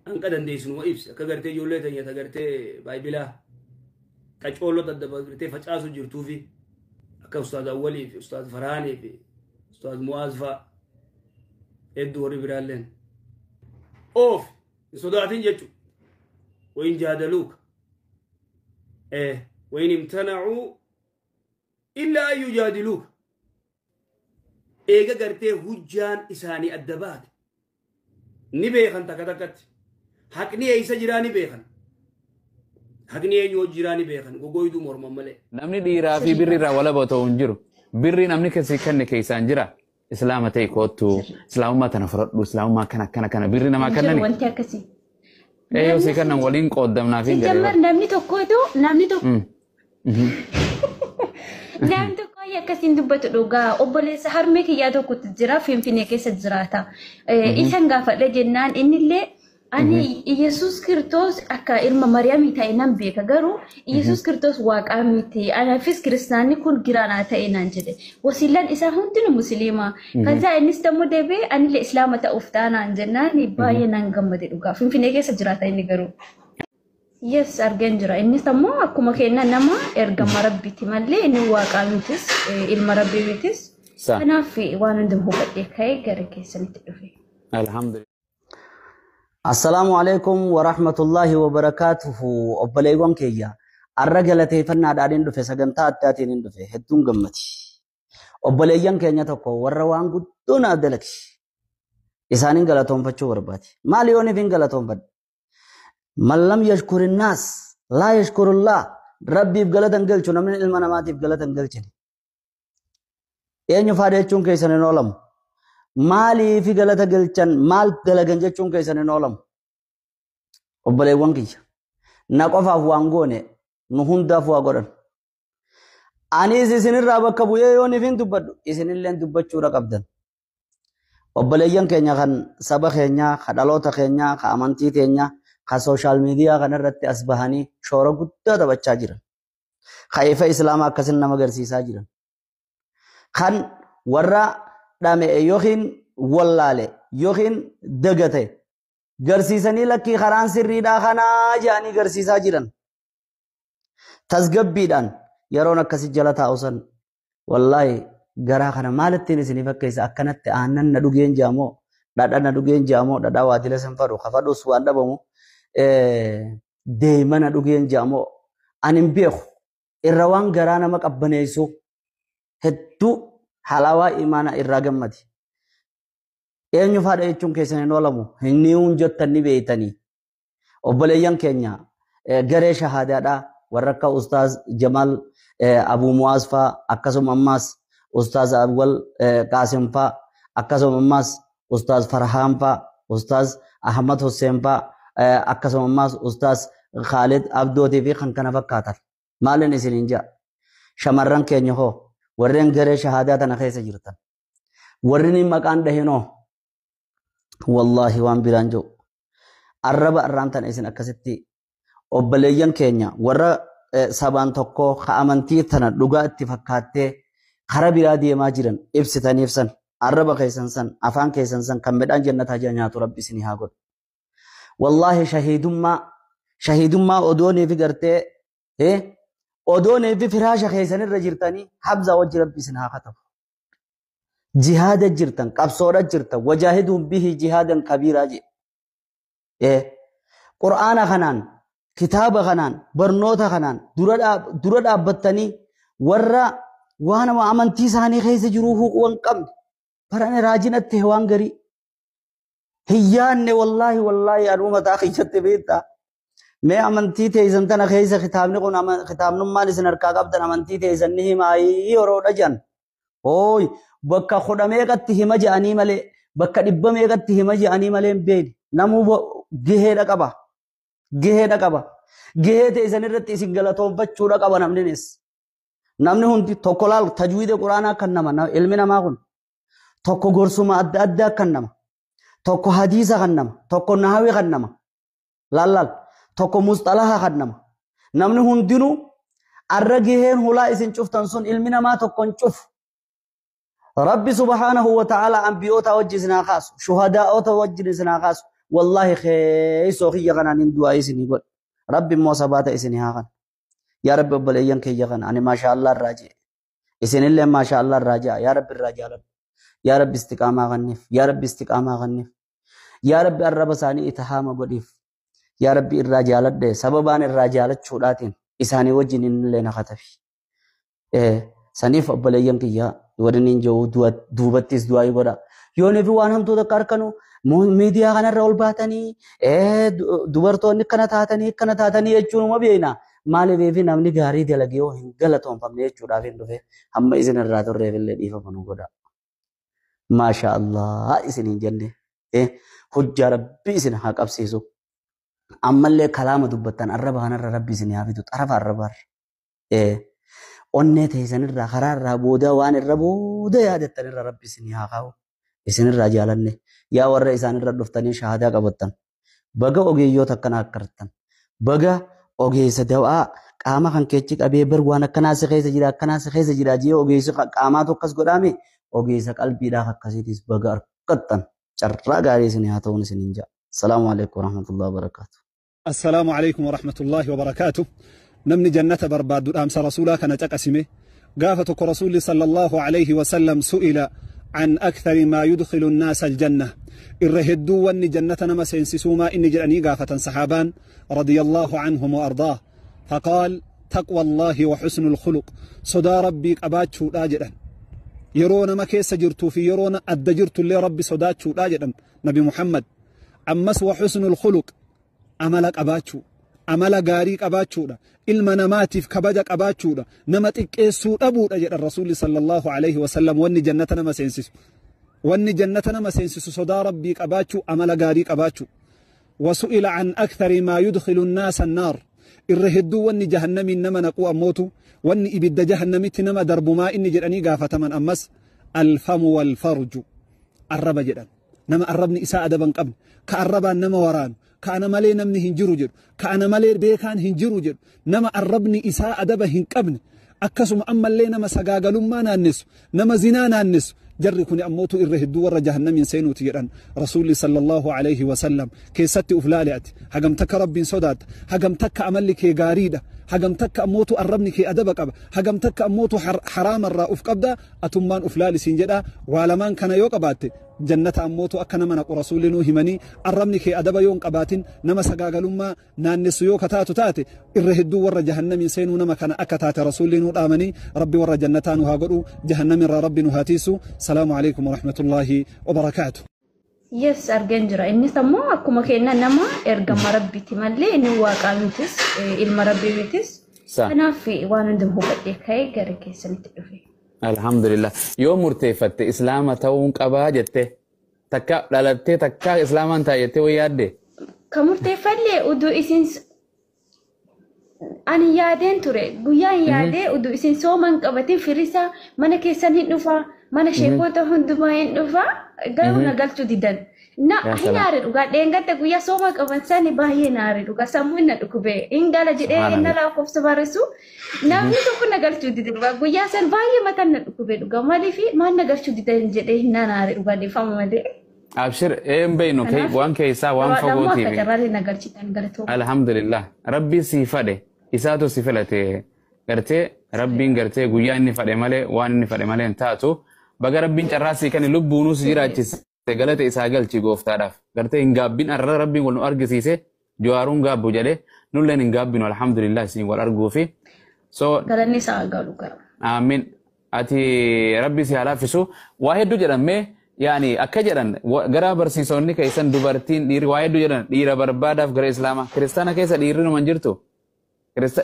Hanqa dandeessu numa ibsi akka gartee ijoollee teenya ta gartee baayibilaa qacooloo daddabartee facaasu jirtuufi akka Ustaaz Awwalii fi Ustaaz Faraanii fi Ustaaz Mu'aaz fa'a hedduu warri biraalleen. Oof hin sodaatin jechuudha. Wayin jaadaluuka. Wayin imtanacuu illaa an yujaadiluuka. Eega gartee hujjaan isaanii adda baate ni beekan takka takkatti. Haqni eessa jiraa ni beekan. Haqni eenyu hojii jiraa ni beekan. Gogoyduu morman malee. Namni dhiiraa fi birri irraa walaba ta'u hin jiru. Birri namni keessi kenne keessaan jira. Islaama ta'e koottu, islaamummaa tana fudhadhu, islaamummaa kana kana kana birri namaa Hin jiru kennani. wanti akkasii. Ee yoo Namni sii kennan waliin qooddamnaaf hin jedhe Sijjammar bara. namni tokkotu namni tokko namni tokko ayya akkasiin dubbatu dhugaa obboleessa harmee kiyyaa tokkotu jira Finfinnee keessa jiraata. Isan gaafadhe jennaan innillee ani Iyesuus Kiristoos akka ilma Mariyaamii ta'e nan beeka garuu Iyesuus Kiristoos waaqaa miti anaafis kiristaanni kun giraanaa ta'e naan jedhe. Wasiilaan isaa hundinuu musliima. Kazaa innis dammoo deebi'ee anillee islaama ta'uuf taanaan jennaan baay'ee nan gammade dhugaa. Finfinnee keessa jiraata inni garuu. Yes, argeen jira. Innis ammoo akkuma kenna nama ergama rabbiiti malee inni waaqaa mitis, ilma rabbii mitis. Sa. Kanaaf waan hundumaa hubadhee ka'ee gara keessanitti dhufe. Alhamdulillah. Assalaamu alaikum wa rahmatullahi wa barakaatuhu obboleewwan keeyya. Arra galateeffannaadhaan hin dhufe sagantaa addaatiin hin dhufe hedduun gammadi. Obboleeyyan keenya tokko warra waan guddoo naaf dalage isaaniin galatoonfachuu barbaade. Maali yooniif hin galatoonfadhe? Man lam yashkurinnaas laa yashkurullaa rabbiif galata hin galchu namni ilma namaatiif galata hin galchine. Eenyu faadha jechuun keessan hin oolamu. Maaliif galata galchan maal dalagan jechuun keessan hin oolamu. Obboleewwan kiyya. Na qofaaf waan goone nu hundaaf waa godhan. Anis isinirraa bakka bu'ee yooniif hin dubbadhu isinillee dubbachuudha qabdan. Obboleeyyan keenya kan saba keenyaa, kan dhaloota keenyaa, kan amantii keenyaa, kan sooshaal miidiyaa kanarratti as bahanii shoora guddaa taphachaa jiran. Kan ifa islaamaa akkasin nama agarsiisaa jiran. Kan warra dhame'e yookiin wallaale yookiin dagate garsiisanii lakkii karaan sirriidhaa kanaa jedhanii garsiisaa jiran. Tasgabbiidhaan yeroon akkasi jala taa'u san wallaahi garaa kana maalittiin isinii fakkeessa akkanatti aannan na dhugeen jaamoo dhadha na dhugeen jaamoo dhadhaa waadila san fadhu kafadhus waan dhabamu deema na dhugeen jaamoo ani hin beeku irra waan garaa nama qabbaneessu hedduu halaawaa imaana irraa gammadi. Eenyu faadha jechuun keessan hin oolamu hin ni'uun jettan ni beeytanii. Obboleeyyan keenya garee shahaadaadhaa warra akka Ustaaz Jamaal Abuu Muwaaz faa akkasuma ammaas Ustaaz Awwal Qaasim faa akkasuma ammaas Ustaaz Farhaan faa Ustaaz Ahmad Hussein faa akkasuma ammaas Ustaaz Khalid Abdootii fi kan kana fakkaatan. Maalin isiniin jedha? Shamarran keenya hoo warreen garee shahaadaa tana keessa jirtan. Warri ni maqaan dhahinoo wallaahi waan biraan jiru. Arraba arraan tana isin akkasitti obboleeyyan keenya warra sabaan tokko ka amantii tana dhugaa itti fakkaattee kara biraa deemaa jiran ibsitaniif san arraba keessan san afaan keessan san kan midhaan jannataa jira nyaatu rabbi isinii haa godhu. Wallaahi shahiidummaa shahiidummaa odoonii fi gartee odoonii fi firaasha keessan irra jirtanii Hamzaa wajji rabbi isin haa katabu. Jihaada jirtan qabsoodha jirtan wajaahiduun bihi jihaadan kabiiraa jedhe. Qur'aana kanaan kitaaba kanaan barnoota kanaan dura dhaabbattanii warra waan amantii isaanii keessa jiruu huquu hin qabne barane raajinatti waan garii hin yaanne wallaahi wallaahi anuu mataa kiyyatti beektaa. Mee amantii teessan tana keessa kitaabni kun kitaabnummaan isin harkaa qabdan amantii teessan ni himaayii yeroodha jedhan. Hooy bakka kudha meeqatti hima jedhanii malee bakka dhibba meeqatti hima jedhanii malee hin beekne. Namuu gaheedha qaba. Gaheedha qaba. Gahee teessan irratti isin galatoonfachuudha qaba namninis. Namni hundi tokko laal tajwiida quraanaa kan nama ilmi namaa kun tokko gorsuma adda addaa kan nama tokko hadiisa kan nama tokko nahawii kan nama laal laal tokko musxalaha kan nama namni hundinuu arra gaheen hulaa isin cuftan sun ilmi namaa tokko hin cufu. Rabbi subhaanahu wa ta'ala anbiyoota wajji isin haa kaasu shuhadaa'ota wajjin isin haa kaasu Wallaahi keessoo kiyya kanaan hin du'aa isinii godha. Rabbi immoo sabaata isinii haa kana. Yaa Rabbi obboleeyyan kiyya kana ani maashaa Allah irraa jee. Isinillee maashaa Allah irraa jea. Yaa Rabbi irraa jaaladhu. Yaa Rabbi istiqaamaa kanniif. Yaa Rabbi istiqaamaa kanniif. Yaa Rabbi arraba isaanii itahaama godhiif. Yaa Rabbi irraa jaaladhe sababaan irraa jaalachuudhaatiin isaanii wajjin innillee na katabi. Saniif obboleeyyan kiyya warri hin jiru duubattis du'aa godha. Yoonii fi waan hamtuu takka harkanu miidiyaa kanarra ol baatanii dubartoonni akkana taatanii akkana taatanii jechuun uma beekna. Maaliif fi namni gaarii dalagee yoo hin galatoonfamne jechuudhaaf hin dhufe hamma isin irraa turreef illee dhiifama nu godha. Maasha Allah isin hin jenne hojjaa Rabbi isin haa qabsiisu. Ammallee kalaama dubbattan arraba kanarra Rabbi isin haa fidu xarafa arrabaarra. Onnee teessanirraa karaarraa booda waan irra booda yaadattanirra Rabbi isin haa kaa'u. Isinirraa jaalanne yaa warra isaanirra dhuftanii shahaadaa qabattan. Baga ogeeyyoota akkanaa akkartan. Baga ogeessa dawaa qaama kan keechi qabee bar waan akkanaa si keessa jira akkanaa si keessa jira jee ogeessi qaamaatu akkas godhaame ogeessa qalbiidhaaf akkasiitis baga argattan. Carraa gaarii isin haa ta'uun isin hin ja'a. Salaamu alaikum warahmatullahi wabarakatuh. السلام عليكم ورحمة الله وبركاته. نمني جنة برباد أمس رسولا كان تقسمه قافتك رسول صلى الله عليه وسلم سئل عن أكثر ما يدخل الناس الجنة إرهدوا ون جنة نما سينسسوما إن جرأني قافة صحابان رضي الله عنهم وأرضاه فقال تقوى الله وحسن الخلق صدى ربي أباتشو لاجدا يرون ما كيس جرتو في يرون أدجرت اللي ربي صداتشو لاجدا نبي محمد أمس وحسن الخلق أملك أباتشو amala gaarii qabaachuudha ilma namaatiif kabaja qabaachuudha nama xiqqeessuu dhabuudha jedha rasuulli sallallahu alaihi wasallam wanni jannata nama seensisu wanni jannata nama seensisu sodaa rabbii qabaachuu amala gaarii qabaachuu wasu'ila an akthari maa yudkhilu nnaasa annaar irra hedduu wanni jahannamiin nama naquu ammootu wanni ibidda jahannamitti nama darbumaa inni jedhanii gaafataman ammas alfamu walfarju arraba jedhan nama arrabni isaa adaban qabne ka arrabaan nama waraanu ka ana malee namni hin jiru jedhu ka ana malee beekaan hin jiru jedhu nama arrabni isaa adaba hin qabne akkasuma ammallee nama sagaagalummaa naannessu nama zinaa naannessu jarri kun ammootu irra hedduu warra jahannamiin seenuuti jedhan rasuulli sallallahu alaihi wasallam keessatti uf laale ati hagam takka rabbiin sodaatta hagam takka amalli kee gaariidha hagam takka ammootu arrabni kee adaba qaba hagam takka ammootu haraamarraa uf qabda atummaan uf laalisiin jedha waa lamaan kana yoo qabaatte jannata ammootu akka nama naqu rasuulli nuu himanii arrabni kee adaba yoo hin qabaatin nama sagaagalummaa naannessu yoo kataatu taate irra hedduu warra jahannamiin seenuu nama kana akka taate rasuulli nuu dhaamanii rabbi warra jannataa nu haa godhu jahannamirraa rabbi nu haa tiisu. Salaamu alaikum warahmatullaahi wabarakaatu. Yes, argeen jira. Innis ammoo akkuma kenna nama ergama rabbiiti malee inni waaqaa mitis ilma rabbii mitis. Kanaaf waan hundumaa hubadhee ka'ee gara keessanitti dhufe. Alhamdulillah. Yoo murteeffatte islaama ta'uun qabaa jette takka dhalattee takka islaamaan ta'a jettee wayi yaadde? Ka murteeffallee uduu isin ani yaadeen ture guyyaan yaadee uduu isin sooman qabatin firisa mana keessan hin dhufaa mana sheekota hundumaa hin dhufaa garuu na galchuu didan. Na hin aare dhugaa dheengadda guyyaa sooma qaban sani baay'ee na aare dhugaa sammuun na dhukube hin gala jedhee na lakkoofsa barreessu namni tokko na galchuu dide dhugaa guyyaa san baay'ee mataan na dhukube dhugaa maaliif maal na galchuu didan jedhee hin aare dhugaa dhiifama malee. Abshir een beeynu waan keessaa waan fagootii fi. Carraalee na galchitan galatoo. Alhamdulillah rabbi sii fadhe isaatu si filate gartee rabbiin gartee guyyaa inni fadhe malee waan inni fadhe malee hin taatu baga rabbiin carraa sii kan lubbuunuu si jiraachise galata isaa galchi gooftaadhaaf gartee hin gaabbin arra rabbiin wal nu argisiise jawaaruun gaabbu jedhe nulleen hin gaabbinu alhamdulillah isin wal arguufi. So galanni isaa galu gara. Amiin ati rabbi si haa laaffisu waa hedduu jedhamee yaani akka jedhan gara barsiisonni keessan dubartiin dhiirri waa hedduu jedhan dhiira barbaadaaf gara islaamaa kiristaana keessa dhiirri numa hin jirtu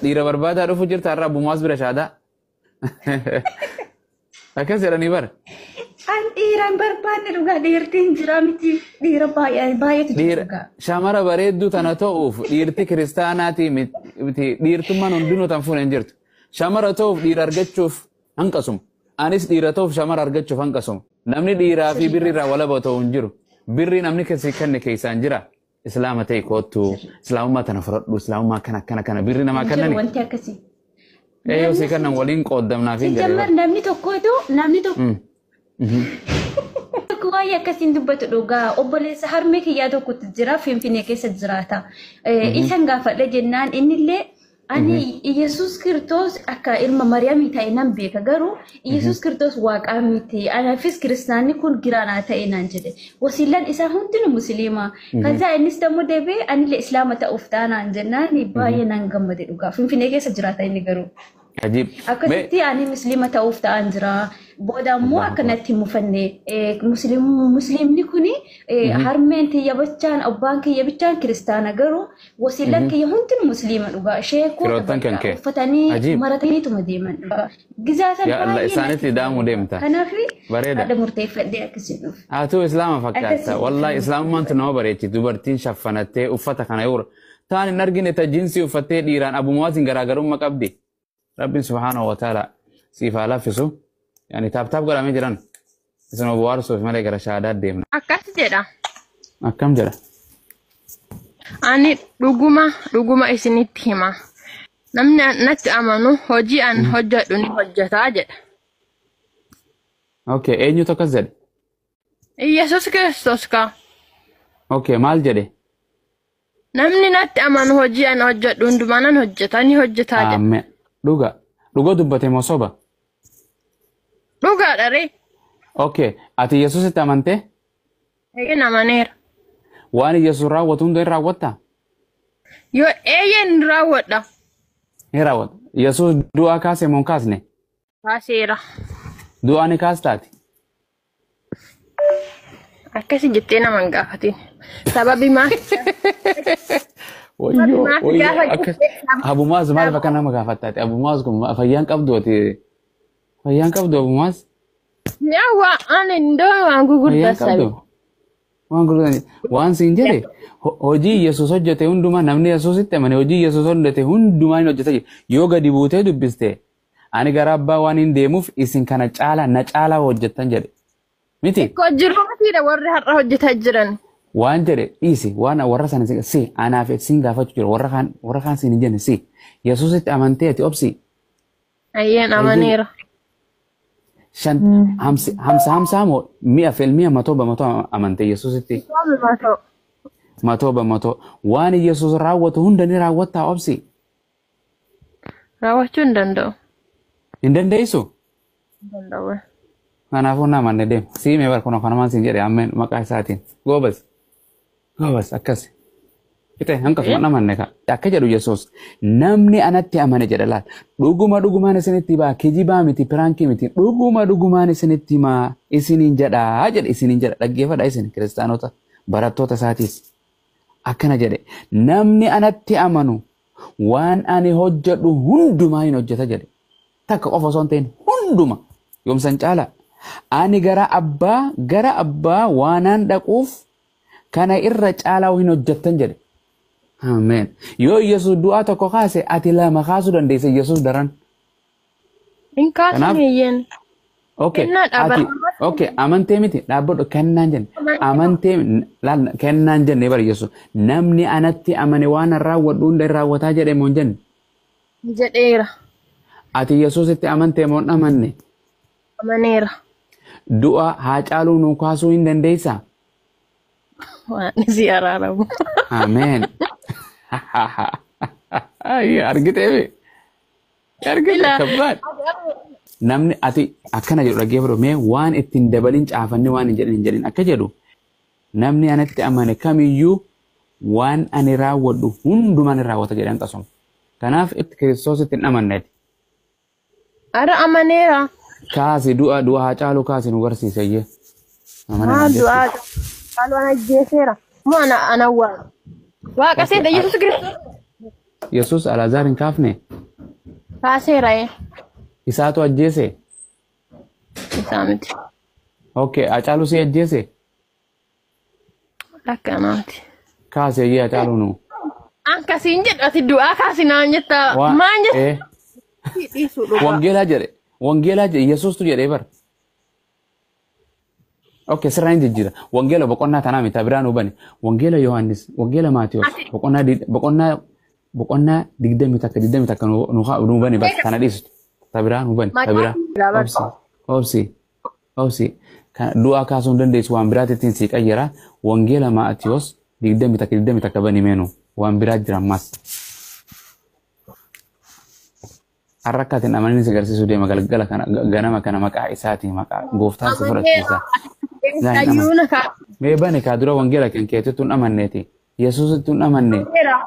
dhiira barbaadaa dhufu jirta har'a abbumaas bira shaadaa akkas jedhanii bara. An dhiira hin barbaanne dhugaa dhiirtiin jira miti dhiira baay'eetu jira dhugaa. Shamara bareedduu tana ta'uuf dhiirti kiristaanaatii miti dhiirtummaan hundinuu tan fuune hin jirtu. Shamara ta'uuf dhiira argachuuf hanqasuma. Anis dhiira ta'uuf shamara argachuuf hanqasuma. Namni dhiiraa fi birri irraa walaba ta'u hin jiru. Birri namni keessi kanne keessaan jira. Islaama ta'e kootu islaamummaa tana fudhadhu islaamummaa kana kana kana birri namaa kennani. Wanti akkasii. Eeyyoo si kennan waliin qooddamnaa fi jedhee. Namni tokko namni tokko Baay'ee akkasiin dubbatu dhugaa. Obboleessa harmee kiyyaa tokkotu jira, Finfinnee keessa jiraata. Isan gaafadhe jennaan innillee ani Iyesuus Kiristoos akka ilma Mariyaamii ta'e nan beeka, garuu Iyesuus Kiristoos waaqaa miti. Anaafis kiristaanni kun giraanaa ta'e naan jedhe. Wasiilaan isaa hundinuu musliima. Kazaa innis dammoo deebi'ee anillee islaama ta'uuf taanaan jennaan baay'ee nan gammade dhugaa. Finfinnee keessa jiraata inni garuu. Ajiib. Akkasitti ani musliima ta'uuf ta'an jira. Booda immoo akkanatti hin mufanne. Musliimni kuni harmeen tiyya bichaan, abbaan kiyya bichaan kiristaana, garuu wasiilaan kiyya hundinuu musliima dhugaa. Sheekota Firoottan kan kee. uffatanii Ajiib. marataniituma deeman dhugaa. Gizaa san Yaa Allah, baay'ee isaanitti natti daamuu deemta. Kanaaf Bareeda. haadha murteeffadhee akkasiin dhufe. Haa islaama fakkaata. Akkasii. Wallahi islaamummaan tun nama bareechi. Dubartiin shaffanattee uffata kana yoo taan hin argine ta jinsii uffattee dhiiraan abumaatiin garaagarummaa qabdi. Rabbiin subhaanahu wa ta'ala siif haa laaffisu. Yaani tap tap godhamee jiran. Isin obbo Waarsuuf malee gara shaadaa deemna. Akkas jedha. Akkam jedha? Ani dhuguma dhuguma isinitti hima. Namni natti amanu hojii an hojjedhu ni hojjetaa jedha. Okay, eenyutu akkas jedhe? Iyyasuus Kiristoos ka. Okay, maal jedhe? Namni natti amanu hojii an hojjedhu hundumaa nan hojjeta, ni hojjetaa jedha. Ameen. Dhuga. Dhuga dubbate moo soba? Dhugaadha ree. Okay, ati Yesuusitti amantee? Eeyyeen, amaneera. Waan Yesuus raawwatu hunda hin raawwattaa? Yoo eeyyeen raawwadha. Ni raawwata. Yesuus du'aa kaase moo hin kaasne? Kaaseera. Du'aa ni kaastaati. Akkasi jettee nama hin gaafatin. Sababi maal? Wayyoo, Maaf wayyoo, gaafa akkas. Abumaas maaliif akka nama gaafattaati? Abumaas kun fayyaan qabdu ati. Fayyaan qabdu abumaas? Yaa waa ani indoo waan gurguddaa Fayyaan qabdu. Waan gurguddaa. Waan siin jedhe hojii Yesuus hojjete hundumaa namni Yesuusitti amane hojii Yesuus hojjete hundumaa ni hojjeta jedhe. Yoo gadi buutee dubbiste, ani gara abbaa waan hin deemuuf isin kana caala na caalaa hojjettan jedhe. Miti? Koo jiruutiidha warri har'a hojjetaa jiran. Waan jedhe dhiisi, waan warra sana si anaaf siin gaafachuu jira, warra kaan siin hin jenne. Si Yesuusitti amantee ati obsi? Ayyeen, amaneera. Shan hamsi hamsa hamsaa moo mi'a filmi'a matoo bamatoo amantee Yesuusitti? Matoo. Matoo bamatoo. Waan Yesuus raawwatu hunda ni raawwattaa, obsi? Raawwachuu hin danda'u. Hin dandeessu? Hin danda'u. Kanaafuu na amanne deema siimee bar kun kanumaan siin jedhe. Ammeen, maqaa isaatiin. Goobas goobas, akkas fixe hanqasuma amanne ka akka jedhu Yesuus, namni anatti amane jedha. Laal, dhuguma dhugumaan isinitti himaa, kijibaa miti, piraankii miti, dhuguma dhugumaan isinitti himaa isiniin jedhaa jedhe, isiniin jedha. Dhaggeeffadha isin kiristaanota, barattoota isaatiis akkana jedhe: namni anatti amanu waan ani hojjedhu hundumaa hin hojjeta jedhe. Takka qofa osoo hin ta'in hunduma. Yoomsan caala ani gara abbaa waanaan dhaquuf kana irra caalaa hin hojjettan jedhe. Ameen. Yoo Yesuus du'aa tokko kaase, ati lama kaasuu dandeessa Yesuus daran. Hin kaasan eeyyeen. Okay. Kennaadha, Ati bara- okay, amantee miti, dhaabbadhu, kennaan jenne. Amantee laal, kennaan jenne bara Yesuus. Namni anatti amane waan an raawwadhu hunda hin raawwataa jedhe moo hin jenne? Jedheera. Ati Yesuusitti amantee moo hin amanne? Amaneera. Du'a haa caaluu nuu kaasuu hin dandeessaa? Waan si araaramu. Ameen. Argitee? Argite kabbaad. Namni ati akkana jedhu dhaggeeffadhu mee, waan ittiin dabalin caafanni waan hin jedhin hin jedhin. Akka jedhu, namni anatti amane kamiyyuu waan ani raawwadhu hundumaa ni raawwata jedhan qasuma. Kanaaf itti Kiristoositti hin amanneeti. Ara amaneera. Kaasi du'a haa caalu kaasi nu barsiise iyyee. Maa du'aa caalu ana ajjeeseera. Moo ana waaqa. Waaqa seeta Yesuus Kiristoos. Yesuus Alaazaar hin kaafne? Kaaseera ee. Isaatu ajjeese? Isaa miti. Okay, Hacaaluu si ajjeese? Akkanaati. Kaase iyyee Hacaaluu nu. Akkasiin jedhu, ati du'aa kaasi naan jetta. Maan jetta? Dhiisuu dhugaa. Wangeelaa jedhe. Wangeelaa jedhe, Yesuustu jedhee bara. Okay, sirraan jijjiira. Wangeela boqonnaa tanaa miti, biraan hubani. Wangeela Yohaannis, Wangeela Maatiyos, boqonnaa 21 21 nu hubani bas, tana dhiistu. Ta biraan hubani. Ta biraa. Obsi, obsi, obsi. Du'aa kaasuu hin dandeessu, waan biraatti ittiin sii qayyara. Wangeela Maatiyos 21 21 bani meenu, waan biraa jira ammas. Har'a akka ati hin amanin si agarsiisuu deema galgala kana, ganama kana, maqaa isaatiin maqaa gooftaan si fudhachiisa. Laa hin amanne. Ayyuuna kaa. Mee bani kaa dura wangeela kan keetitti hin amanneeti. Yesuusitti hin amanne.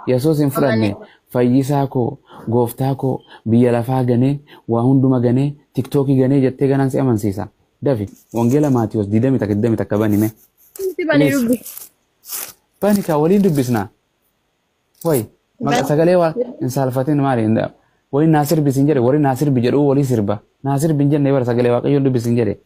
Yesuus hin fudhanne. Fayyisaa koo, gooftaa koo, biyya lafaa ganee, waa hunduma ganee, tiktookii ganee jettee ganaan si amansiisa. Dafi wangeela Maatiyos 21 21 bani mee. Bani Please. dubbi. Bani kaa, waliin dubbisnaa. Wayi maqaa sagalee waa hin saalfatin, maali hin wayi naa sirbi sin jedhe, warri naa sirbi jedhu walii sirba. Naa sirbi hin jenne bara, sagalee Waaqayyoon dubbisi hin jedhe.